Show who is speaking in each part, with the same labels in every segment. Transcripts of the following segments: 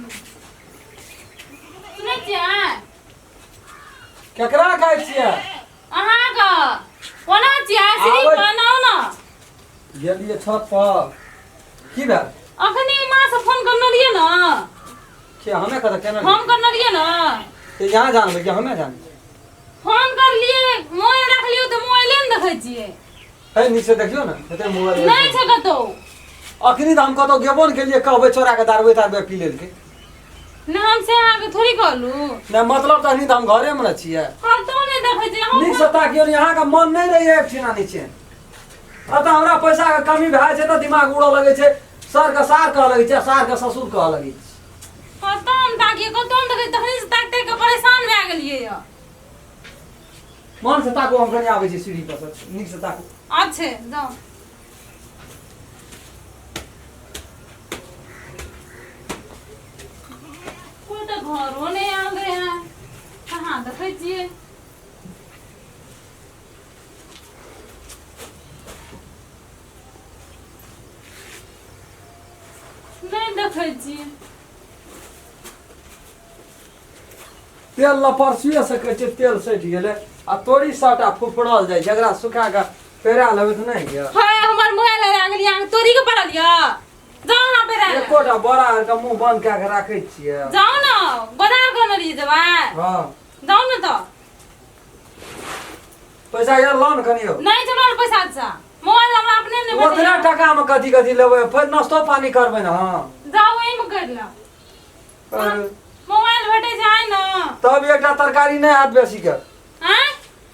Speaker 1: छियै। सुनै छियै?
Speaker 2: केकरा कहै छियै?
Speaker 1: अहाँके कोना छियै? सीढ़ी बनाउ ने।
Speaker 2: गेलियै छत पर, की भेल?
Speaker 1: अखनी माँ से फोन करने रहियै ने।
Speaker 2: के हमे कतऽ केना?
Speaker 1: हम करने रहियै ने।
Speaker 2: तऽ यहाँ जानबै कि हमे जानबै?
Speaker 1: फोन करलियै, मोबाइल रखलियै तऽ मोबाइले ने देखै छियै।
Speaker 2: है नीचे देखियौ ने, हेतै मोबाइल।
Speaker 1: नहि छै कतौ।
Speaker 2: अखनी तऽ हम कतौ गेबो ने केलियै, कहबै चोरा के दारुए तारुए पी लेलकै।
Speaker 1: नहि, हम से अहाँके थोड़ी कहलहुँ।
Speaker 2: नहि, मतलब तऽ अखनी तऽ हम घरेमे ने छियै।
Speaker 1: कतौ नहि देखै छियै हम।
Speaker 2: नीकसँ ताकियौ ने, अहाँके मन नहि रहैए एक ठिना नीचे। एतऽ हमरा पैसाके कमी भए जाइ छै तऽ दिमाग उड़ऽ लगै छै, सरके सार कहऽ लगै छै आ सारके ससुर कहऽ लगै छै।
Speaker 1: कतौ हम ताकियै, कतौ हम देखै, तखनी से ताकि ताकि कऽ परेशान भए गेलियै यऽ।
Speaker 2: मन से ताकू, हम कनि आबै छी सीढ़ी पर से, नीक से ताकू।
Speaker 1: अच्छे जाउ। कोइ तऽ घरो नहि आयल रहै, कहाँ देखै छियै? नहि देखै छियै।
Speaker 2: तेल लऽ परसुए से कहै छै तेल सटि गेलै आ तोरी सबटा फुफड़ल जाइ छै, एकरा सुखा कऽ पेरा लेबै तऽ नहि होइए?
Speaker 1: हे, हमर मोबाइल हरा गेल, अहाँ तोरी के पड़ल यऽ, जाउ अहाँ पेरा लए।
Speaker 2: एकोटा बोरा आरके मुँह बंद कए कऽ राखै छियै।
Speaker 1: जाउ ने, बाजार कहने रहियै जेबै।
Speaker 2: हँ।
Speaker 1: जाउ ने तऽ।
Speaker 2: पैसा यार लाउ ने कनि यौ।
Speaker 1: नहि छै हमर पैसा। अच्छा, मोबाइल हमरा अपने नहि
Speaker 2: ओतना
Speaker 1: भेटैया।
Speaker 2: टाकामे कथी कथी लेबै? फेर नाश्तो पानी करबै ने? हँ।
Speaker 1: जाउ, एहिमे करि लेब। मोबाइल भेटै छै आइ ने।
Speaker 2: तब एकटा तरकारी नहि हैत बेसीके।
Speaker 1: आँय?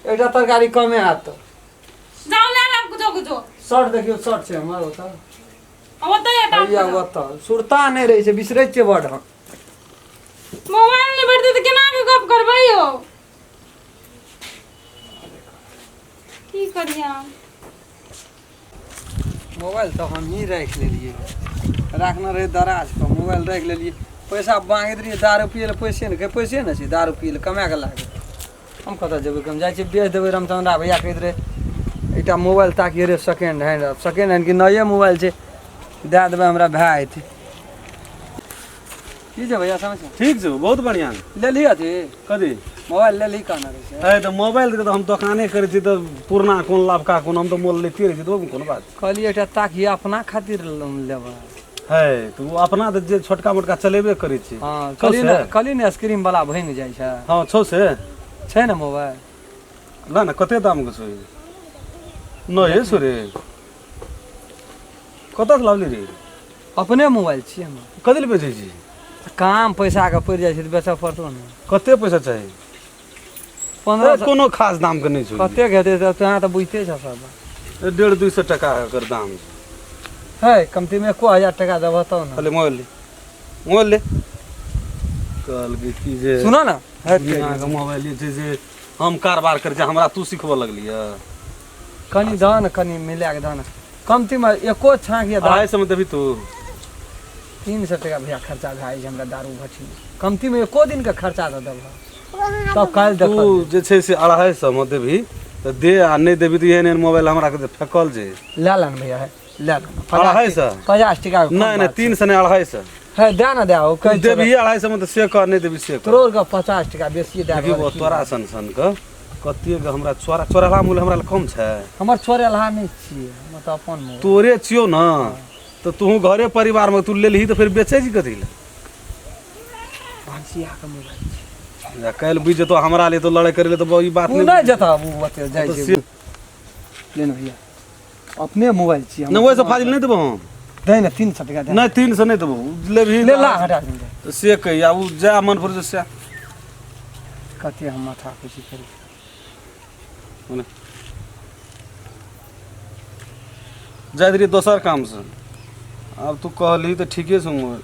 Speaker 2: एकटा तरकारी कमे हैत तऽ।
Speaker 1: जाउ, लए लेब कुछो कुछो।
Speaker 2: शर्ट देखियौ, शर्ट छै हमर ओतऽ।
Speaker 1: ओतऽ एकटा।
Speaker 2: हैया ओतऽ सुरता नहि रहै छै, बिसरै छियै बड हम।
Speaker 1: मोबाइल नहि भेटतै तऽ केना के गप करबै यौ? की करियै हम?
Speaker 2: मोबाइल तऽ हमही राखि लेलियै, राखने रहै दराज पर, मोबाइल राखि लेलियै। पैसा माँगैत रहियै दारू पियै लए, पैसे नहि, पैसे नहि छै दारू पियै लए, कमाए कऽ लागै। हम कतऽ जेबै? हम जाइ छियै बेच देबै। रामचन्द्रा भैया कहैत रहै एकटा मोबाइल ताकियै रे, सेकेंड हैंड, सेकेंड हैंड कि नये मोबाइल छै, दए देबै हमरा भाय अयतै। की छै भैया समाचार?
Speaker 3: ठीक छौ, बहुत बढ़िआँ।
Speaker 2: लेलही अथी?
Speaker 3: कथी?
Speaker 2: मोबाइल लेलही कहने रहै छै।
Speaker 3: है तऽ मोबाइल के तऽ हम दोकाने करै छी तऽ पुरना कोन लबका कोन, हम तऽ मोल लैते रहै छी, तऽ ओहिमे कोन बात छै।
Speaker 2: कहलियै एकटा ताकियै अपना खातिर लेबै।
Speaker 3: है तऽ ओ अपना तऽ जे छोटका मोटका चलेबे करै छी।
Speaker 2: हँ।
Speaker 3: छौ
Speaker 2: कहलियै
Speaker 3: से?
Speaker 2: ने, कहलियै ने स्क्रीन वाला भंगि जाइ छै।
Speaker 3: हँ, छौ से।
Speaker 2: छै ने मोबाइल?
Speaker 3: ला ने, कते दामके छौ ई? नये छौ रे? कतऽसँ लावली रे?
Speaker 2: अपने मोबाइल छियै हमर।
Speaker 3: कथी लए बेचै छी?
Speaker 2: काम पैसाके पड़ि जाइ छै तऽ बेचऽ पड़तौ ने।
Speaker 3: कते पैसा चाही?
Speaker 2: 1500।
Speaker 3: कोनो खास दामके नहि छौ।
Speaker 2: कतेक हेतै तऽ तोहाँ तऽ बुझिते छऽ सब।
Speaker 3: 150-200 टका एकर दाम छै।
Speaker 2: है, कमतीमे 1000 टका देबह तब ने।
Speaker 3: कहले मोबाइल ले, मोबाइल ले। कहलकै की जे
Speaker 2: सुनऽ ने है,
Speaker 3: अहाँके मोबाइल जे छै से हम कारबार करै छी, हमरा तू सिखबऽ लगलियै?
Speaker 2: कनि दह ने, कनि मिला कऽ दह ने, कमतीमे एको छाँक या
Speaker 3: 250 मे देबही तू?
Speaker 2: 300 टका भैया खर्चा भए जाइ छै हमरा दारू भट्ठी, कमतीमे एको दिनके खर्चा दऽ देबह तब काल्हि
Speaker 3: तू
Speaker 2: देखल।
Speaker 3: जे छै से 250 मे देबही तऽ दे आ नहि देबही तऽ एहन एहन मोबाइल हमरा के फेकल छै।
Speaker 2: लए ले ने भैया, है लए ले ने।
Speaker 3: 250?
Speaker 2: 50 टका।
Speaker 3: नहि नहि, 300 नहि, 250।
Speaker 2: है, दए ने, दए ओ कहै
Speaker 3: तू देबही 250 मे तऽ से कर, नहि देबही से कर।
Speaker 2: तोरो के 50 टका बेसी दए।
Speaker 3: देखियौ,
Speaker 2: देबह।
Speaker 3: तोरा सन सन के कतेक हमरा चोरा चोरला मूल्य हमरा लग कम छै?
Speaker 2: हमर चोरेलहा नहि छियै, हमर तऽ अपन मोबाइल।
Speaker 3: तोरे छियौ ने तऽ तू घरे परिवारमे तू लेलही तऽ फेर बेचै छी कथी लए?
Speaker 2: भनसियाके मोबाइल छै।
Speaker 3: या काल्हि बुझि जेतौ हमरा ले तऽ लड़ाइ करै ले तऽ ई बात
Speaker 2: ओ
Speaker 3: नहि।
Speaker 2: नहि जेता ओ, ओते जाइ
Speaker 3: तऽ
Speaker 2: छै। ले ने भैया, अपने मोबाइल छियै।
Speaker 3: नहि, ओहिसँ फाजिल नहि देबौ हम।
Speaker 2: दे ने, 300 टका दे।
Speaker 3: नहि, 300 नहि देबौ, लेबही?
Speaker 2: ले ला, हटा दे।
Speaker 3: तऽ से कही आ ओ जा मन पर से।
Speaker 2: कते हम माथा खुशी करी।
Speaker 3: जाइत रहियै दोसर कामसँ, आब तू कहलही तऽ ठीके छौ मोबाइल।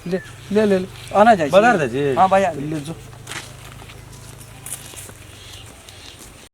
Speaker 2: ले ले ले ले, आना जाइ छी।
Speaker 3: बाजार जाइ छी?
Speaker 2: हँ, बाजार।
Speaker 3: ले जो।